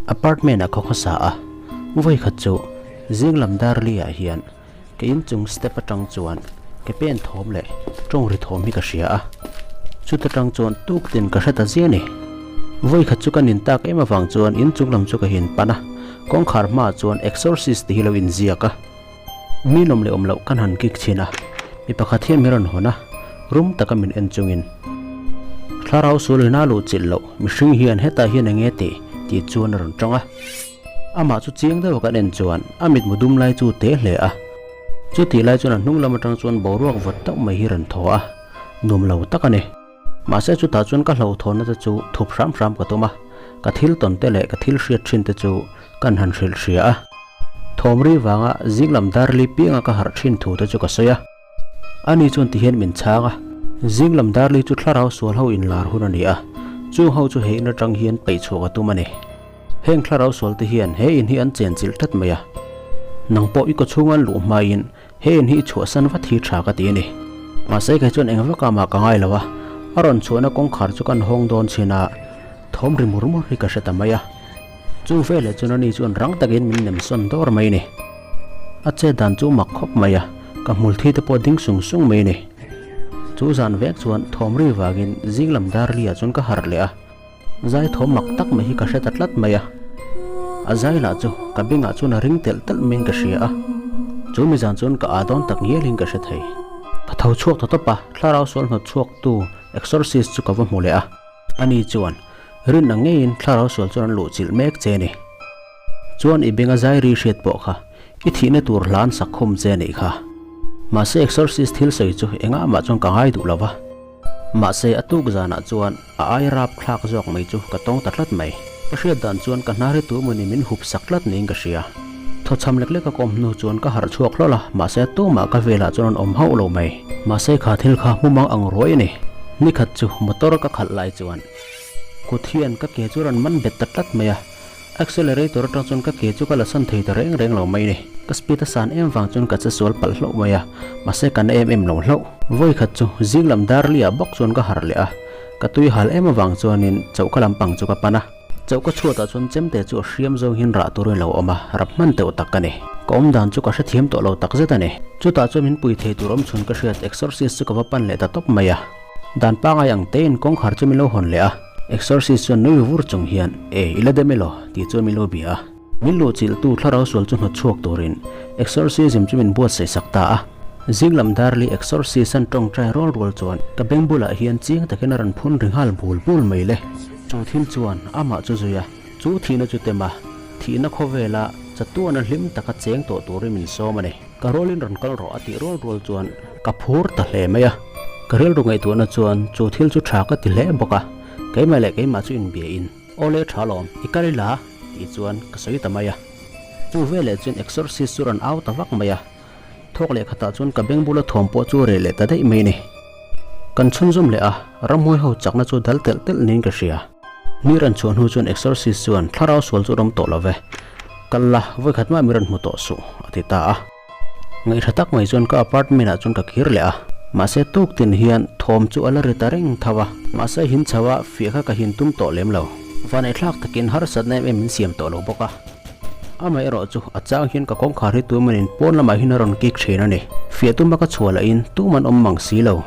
Apartment ah ka khawsa a, vawi khat chu zing lam dar li ah hian ka inchung step atang chuan ke pen thawm leh tawng ri thawm hi ka hria a, chuta tang chuan tuk tin ka hre ta zia ni. Vawi khat chu ka nin tak em avang chuan inchung lam chu ka hin pan a, kawngkhar hmaah chuan exorcist tih hi lo inziak a. Mi nawm leh awm loh kan han kik chhin a, mi pakhat hian min rawn hawn a, rum taka min en chungin, Thlarau sual ina luh chilh loh mihring hian hetah hian eng nge tih? tih chuan a rawn tawng a. Amah chu chiang deuha kan en chuan a mitmu dum lai chu te hle a. Chutih lai chuan a hnung lam atang chuan boruak vawt tauh mai hi rawn thaw a, nuam lo tak a ni. Mahse chutah chuan ka hlauhthawnna te chu thup hram hram ka tum a, ka thil tawn te leh ka thil hriat thin te chu kan han hrilh hria a. Thawmri vanga zinglam darli pianga ka harh thin thu te chu ka sawi a. Ani chuan tihian min chhang a, Zinglam darli chu thlarau sual ho inlar hun a ni a, chung ho chu he in atang hian peih chhuak a tum a ni. Heng thlarau sual te hian he in hi an chenchilh tlat mai a. Nang pawh i kawchhung an luh hmain He in hi i chhuahsan vat hi tha ka ti a ni. Mahse kei chuan eng vak amah ka ngai lo a, a rawn chhuahna kawngkhar chu kan hawng dawn chin a, thawm ri mur mur hi ka hre ta mai a. Chu veleh chuan ani chuan rang takin min nem sawn dawr mai a ni. A chet dan chu mak khawp mai a, ka hmul thi te pawh ding sung sung mai a ni. Chu zan vek chuan thawm ri vangin zing lam dar li ah chuan ka harh leh a. Zai thawm mak tak mai hi ka hre ta tlat mai a, a zai lah chu ka bengah chuan a ring telh telh maiin ka hria a, chu mi zan chuan ka aa dawn tak ngialin ka hre thei. Ka tho chhuak ta tawp a, thlarau sual hnawt chhuaktu exorcist chu ka va hmu leh a, ani chuan rin ang ngeiin thlarau sual chuan an luh chilh mek che a ni. Chuan i benga zai ri hriat pawh kha i thihna tur hlan sak khum che a nih kha. Mahse exorcist thil sawi chu engah mah chuan ka ngai duh lo va. Mahse a tuk zanah chuan a ai rap thlak zawk mai chu ka tawng ta tlat mai. Ka hriat dan chuan ka hnar hi tu mawni min hup sak tlat niin ka hria. Thawchham lek lek a kawm hnu chuan ka harh chhuak hlawlh a, mahse a tumah ka velah chuan an awm hauh lo mai. Mahse kha thil kha hmumang ang ruai a ni. Nikhat chu motor ka khalh lai chuan kut hian ka ke chu rawn man bet ta tlat mai a. Accelerator atang chuan ka ke chu ka la san thei ta reng reng lo mai ni. Ka speed a san em vang chuan ka che sual palh hlauh mai a, mahse ka na em em lo hlauh. Vawi khat chu zing lam dar liah bawk chuan ka harh leh a, ka tui hal em avang chuanin choka lampang chu ka pan a. Choka chhuatah chuan chemte chu a hriam zawng hian rah turin lo awm a, rap hman teuh tak ka ni. Ka awm dan chu ka hrethiam tawh lo tak zet a ni. Chutah chuan min pui thei tur awm chhun ka hriat exorcist chu ka va pan leh ta tawp mai a. Dan pangai ang tein kawngkhar chu min lo hawn leh a. Exorcist chuan nui vur chung hian, E, i la dem elaw? tih chuan min lo bia a. Min luhchilhtu thlarau sual chu hnawt chhuak turin exorcism chu min buatsaih sak ta a. Zinglam darli exorcist an tawngtai rual rual chuan ka beng bulah hian chiang takin a rawn phun ri nghal bul bul mai le. Chu thil chuan amah chu zui a, chu thihna chu tem a, thihna khawvela chatuana hlim taka cheng tawh turin min sawm a ni. Ka rualin rawn kal rawh a tih rual rual chuan ka phur ta hle mai a. Ka rilru ngaihtuahna chuan chu thil chu tha ka ti hle bawk a, keimah leh keimah chu inbia in, Aw le tha lawm, i kal ila tih chuan ka sawi ta mai a. Chu veleh chuan exorcist chu rawn au ta vak mai a, thawk leh khatah chuan ka beng bula thuam pawh chu reh leh ta daih mai a ni. Kan chhunzawm leh a, ramhuai ho chakna chu dal telh telh niin ka hria. Ni rawn chhuah hnu chuan exorcist chuan thlarau sual chu rawm tawh lo ve, kal la, vawikhat mah mi rawn hmu tawh suh, a ti ta a. Ngaihhla tak mai chuan ka apartment ah chuan ka kir leh a, mahse tuk tin hian thawm chu a la ri ta reng tho a, mahse hin chho a fiah kha ka hin tum tawh lem lo. Vaneihthlak takin harsatna em em min siam tawh lo bawk a. Amaherawh chu a chang hian ka kawngkhar hi tumanin pawn lamah hian a rawn kik thin a ni. Fiah tuma ka chhuah lahin tuman awm mang si lo.